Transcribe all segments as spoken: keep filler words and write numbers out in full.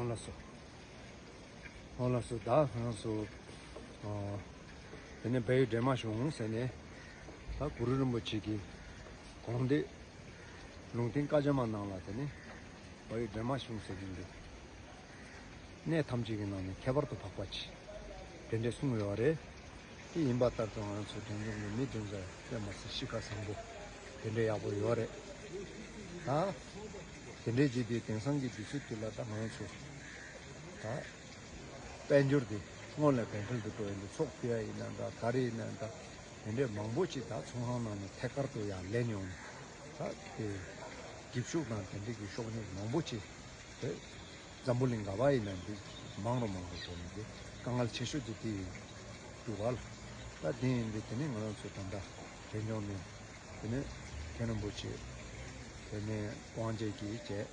ལགས་སོ། ཨོ་ལགས་སོ། ད་ང་རང་ཚོ་ཨ་དེ་ནས་བལ་ཡུལ་སྒྲོལ་མ་གཞུང་ཟེར་ནས་ད་གུ་རུ་རིན་པོ་ཆེ་གི་དགོངས་འདུས་ལུང་བསྟན་བཀའ་ཆེན་མ་ནང་ལ་དེ་ནས་བལ་ཡུལ་སྒྲོལ་མ་གཞུང་ཟེར་གྱི་འདུག་གནས་ཐམས་ཅད་ཀྱི་ནང་ནས་ཁྱད་པར་དུ་འཕགས་པ་ཆེ། དེ་འདྲས་གསུངས་ཡོད་རེད། དེ་ཡིན་པ་ལྟར་དུ་ང་རང་ཚོ་འབྲས་ལྗོངས་ཀྱི་མི་དེ་ཚོ་དཔེ་མ་སྲིད་གཤིས་ཀ་བཟང་པོ་དེ་འདྲས་ཡག་པོ་ཡོད་རེད། ད་དེ་འདྲས་བྱས་ཏེ་དེང་སང་གི་དུས་ཚོད་འདི་ལ་ད་ང་རང་ཚོ་ད་དཔལ་འབྱོར་དེ་སྔོན་ལས་གོང་འཕེལ་དུ་འགྲོ་ཡོང་དུས་ཚོགས་ཕུལ་ཡ་ཡིན་ན་འདྲ། ག་རེ་ཡིན་ན་འདྲ། དེ་འདྲས་མང་པོ་ཅིག་ད་ཚོང་ཁང་ནང་ནས་ཐད་ཀར་དུ་ཡར་ལེན་ཡོང་ནས་ད་དེ་འགྱིབ་ཤུགས་དང་དེ་འདྲས་ཀྱི་ཤོག་ངོས་མང་པོ་ཅིག་དེ་འཛམ་བུ་གླིང་ག་པར་ཡིན་ན་འདི་མང་རུ་མང་རུ་འགྲོ་ནས་དེ་དཀའ་ངལ་ཆེ་ཤོས་དེ་དེ་ཡིན་འདུག་ག་ལ། ད་དེ་ཡིན་དུས་དེ་ནས་ང་རང་ཚོ་ད་ལྟ་འབྲས་ལྗོངས་ནས་དེ་ནས་མཁན་རིན་པོ་ཆེ་དེ་ནས་དབང་རྒྱལ་གྱིས་བྱས།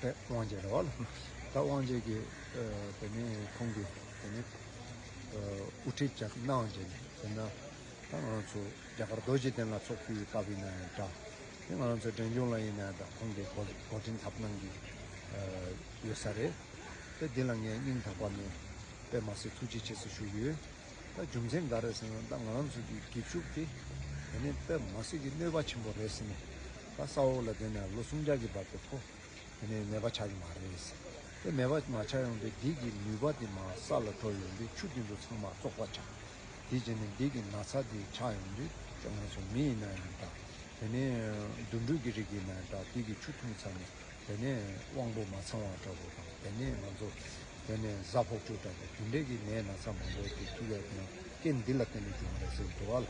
དཔེ་དབང་རྒྱལ་རེད་བ་ལ། ད་དབང་རྒྱལ་གྱིས་ཨ་དེ་ནས་ཁོང་གིས་དེ་ནས་ཨ་དབུ་ཁྲིད་ཅིག་གནང་བྱས་ནས་དེ་ན་ད་ང་ཚོ་རྒྱ་གར་རྡོ་རྗེ་གདན་ལ་ཚོགས་ཕུལ་བའི་སྐབས་ཡིན་ན་ཡང་འདྲ། དེ་ང་རང་ཚོ་འབྲས་ལྗོངས་ལ་ཡིན་ན་ཡང་འདྲ། ཁོང་གིས་འགོ་འགོ་འདྲེན་ཐབས་གནང་གི་ཨ་ཡོད་ས་རེད། དེ་འདི་ལ་ངས་སྙིང་ཐག་པ་ནས་དཔེ་མ་སྲིད་ཐུགས་རྗེ་ཆེ་ཟེར་ཞུ་གི་ཡོད། ད་རྒྱུ་མཚན་ག་རེ་ཟེར་ན་ད་ང་རང་ཚོ་གི་འགྱིབ་ཤུགས་དེ་དེ་ནས་དཔེ་མ་སྲིད་ཀྱི་གནོད་པ་ཆེན་པོ་རེད་ཟེར་ནས། ད་ས་འོག་ལ་བསྡད་ནས་ལོ་སུམ་བརྒྱ་གི་བར་དུ་ཐོ་དེ་ནས་ནད་པ་ཆགས་ཀྱི་མ་རེད་ཟེར། དེ་ནད་པ་མ་ཆགས་ཡོང་དུས་འདི་གི་ནུས་པ་དེ་མར་ས་ལ་འགྲོ་ཡོང་དུས་ཆུ་དེ་ཚོ་ཚང་མ་བཙོག་པ་ཆགས། དེ་བྱས་ནས་འདི་གི་ན་ཚ་དེ་ཆགས་ཡོང་དུས་ང་ཚོ་མི་ཡིན་ན་ཡང་འདྲ། དེ་ནས་དུད་འགྲོ་གི་རིགས་ཡིན་ན་ཡང་འདྲ། དེ་གི་ཆུ་འཐུང་ཚར་ནས་དེ་ནས་དབང་པོ་མ་ཚང་བ་འདྲ་པོ་དང་། དེ་ནས་ང་ཚོ་དེ་ནས་གཟའ་ཕོག་ཅུག་འདྲ་པོ་དེ་འདྲས་ཀྱི་ནད་ན་ཚ་མང་པོ་དེ་ཐུག་ཡ་དེ་ཡང་རྐྱེན་འདི་ལ་བརྟེན་ནས་བྱུང་བ་རེད་ཟེར་འདུག་བ་ལ།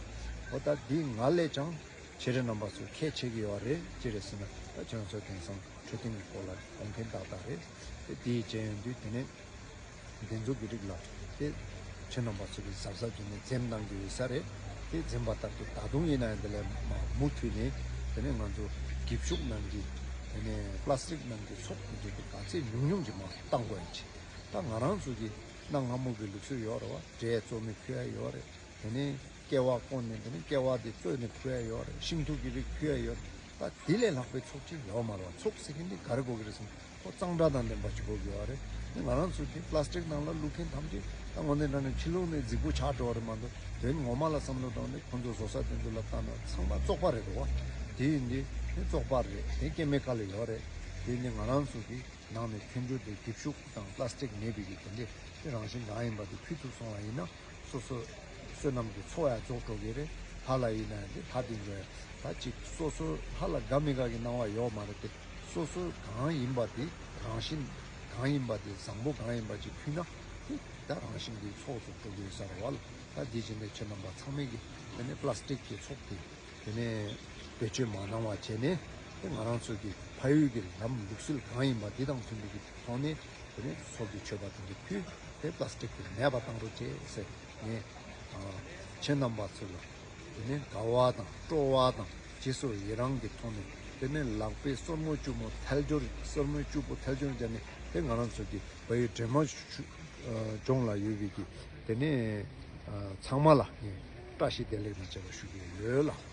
འོ་ད་འདི་ང་ལས་ཀྱང་ཁྱེད་རང་རྣམ་པ་ཚོས་ཁས་འཆེ་གི་ཡོད་རེད། ཅི་རེད་ཟེར་ན་ད་ཁྱེད་རང་ཚོ་དེང་སང་འཕྲོད་བསྟེན་གྱི་སྐོར་ལ་གོ་མཁན་ཏག་ཏག་རེད། དེ་དེའི་རྗེས་ཡོང་དུས་དེ་ནས་འདི་ཚོ་གི་རིགས་ལ་དེ་ཁྱེད་རྣམ་པ་ཚོ་གིས་གཟབ་གཟབ་བྱས་ནས་འཛེམ་གནང་གི་ཡོད་ས་རེད། དེ་འཛེམ་པ་ལྟར་དུ་ད་དུང་ཡིན་ན་ཡང་དེ་ལས་མ་མུ་མཐུད་ནས་དེ་ནས་ང་ཚོ་འགྱིབ་ཤུགས་ནང་གི་དེ་ནས་པ་ལ་སི་ཊིག་ནང་གི་ཚོགས་དེ་ཚོ་དེ་ག་ཚད་ཉུང་ཉུང་གི་མ་བཏང་དགོས་ཡ་ཆེ། ད་ང་རང་ཚོ་གི་གནའ་སྔ་མོ་གི་ལུགས་སྲོལ་ཡོད་རེད་བ། འབྲས་བཙོ་མི་ཕུལ་ཡ་ཡོད་རེད། དེ་ནས་ཀེ་བ་བསྐོལ་ནས་དེ་ནས་ཀེ་བ་དེ་བཙོས་ནས་ཕུལ་ཡ་ཡོད་རེད། ཤིང་ཐུག་གི་རིགས་ཕུལ་ཡ་ཡོད་རེད། ད་དེ་ལས་ལྷག་པའི་ཚོགས་ཅིག་ཡོད་མ་རེད་བ། ཚོགས་ཟེར་མཁན་དེ་ག་རེ་དགོས་ཀྱི་རེད་ཟེར་ན་ཁོ་གཙང་སྦྲ་དང་ལྡན་པ་ཅིག་དགོས་ཀྱི་ཡོད་རེད། དེ་ང་རང་ཚོ་དེ་པ་ལ་སི་ཊིག་ནང་ལ་བླུགས་མཁན་ཐམས་ཅད་ད་དངོས་གནས་དྲང་གནས་ཕྱི་ལོགས་ནས་རྫིག་པོ་ཆགས་འགྲོ་བ་རེད་མ་གཏོགས། དོན་ངོ་མ་ལ་བསམ་བློ་བཏང་ནས་ཁོ་ཚོ་བཟོ་ས་དེ་ཚོ་ལ་བལྟས་ན་ཚང་མ་བཙོག་པ་རེད་འདུག་བ། དེ་ཡིན་དུས་དེ་བཙོག་པ་རེད། དེ་ཀེ་མི་ཀལ་ཡོད་རེད། དེ་ཡིན་དུས་ང་རང་ཚོ་གི་ནང་ནས་ཐོན་རྒྱུ་དེ་འགྱིབ་ཤུགས་དང་པ་ལ་སི་ཊིག་མེད་པའི་གི་དེ་འདྲས་དེ་རང་བཞིན་གང་ཡིན་པ་དེ་ཕུལ་ཐུབ་སོང་བ་ཡིན་ན། སོ་སོ་བསོད་ནམས་ཀྱི་ཚོགས་ཡང་རྫོགས་འགྲོ་གི་རེད། ལྷ་ལ་ཡིན་ན་ཡང་དེ་ལྷ་དེ་འགྲོ་ཡ་ད་ཅིག་སོ་སོ་ལྷ་ལ་དགའ་མི་དགའ་གི་སྣང་བ་ཡོད་མ་རེད་དེ། སོ་སོ་གང་ཡིན་པ་དེ་རང་བཞིན་གང་ཡིན་པ་དེ་བཟང་པོ་གང་ཡིན་པ་ཅིག་ཕུལ་ན་དེ་ད་རང་བཞིན་གྱི་ཚོགས་སུ་འགྲོ་གི་ཡོད་ས་རེད་བ་ལ། ད་དེ་བཞིན་དུ་ཁྱེད་རྣམ་པ་ཚང་མས་ཀྱི་དེ་ནས་པ་ལ་སི་ཊིག་གི་ཚོགས་དེ། དེ་ནས་བེད་སྤྱོད་མ་གནང་བ་བྱས་ནས་དེ་ང་རང་ཚོ་གི་ཕ་ཡུལ་གྱི་ལམ་ལུགས་སྲོལ་གང་ཡིན་པ་འདི་དང་མཐུན་པའི་གི་ཐོག་ནས་དེ་ནས་ཚོགས་ཀྱི་མཆོད་པ་དེ་འདྲ་ཕུལ་ཏེ་པ་ལ་སི་ཊིག་དེ་མེད་པ་བཏང་རོགས་བྱེད་ཟེར་ངས་ཨ་ཁྱེད་རྣམ་པ་ཚོ་ལ་དེ་ནས་དགའ་བ་དང་སྤྲོ་བ་དང་རྗེས་སུ་ཡི་རང་གི་ཐོག་ནས་དེ་ནས་ལག་པའི་སོར་མོ་གཅུང་མོ་ཐལ་འགྱུར་སོར་མོའི་གཅུང་པོ་ཐལ་འགྱུར་བྱས་ནས་དེ་ང་རང་ཚོ་གི་བལ་ཡུལ་སྒྲོལ་མ་ཆུ་ཨ་ལྗོངས་ལ་ཡོད་པའི་གི་དེ་ནས་ཨ་ཚང་མ་ལ་ངས་བཀྲ་ཤིས་བདེ་ལེགས་དང་བཅས་པ་ཞུ་གི་ཡོད་ལགས།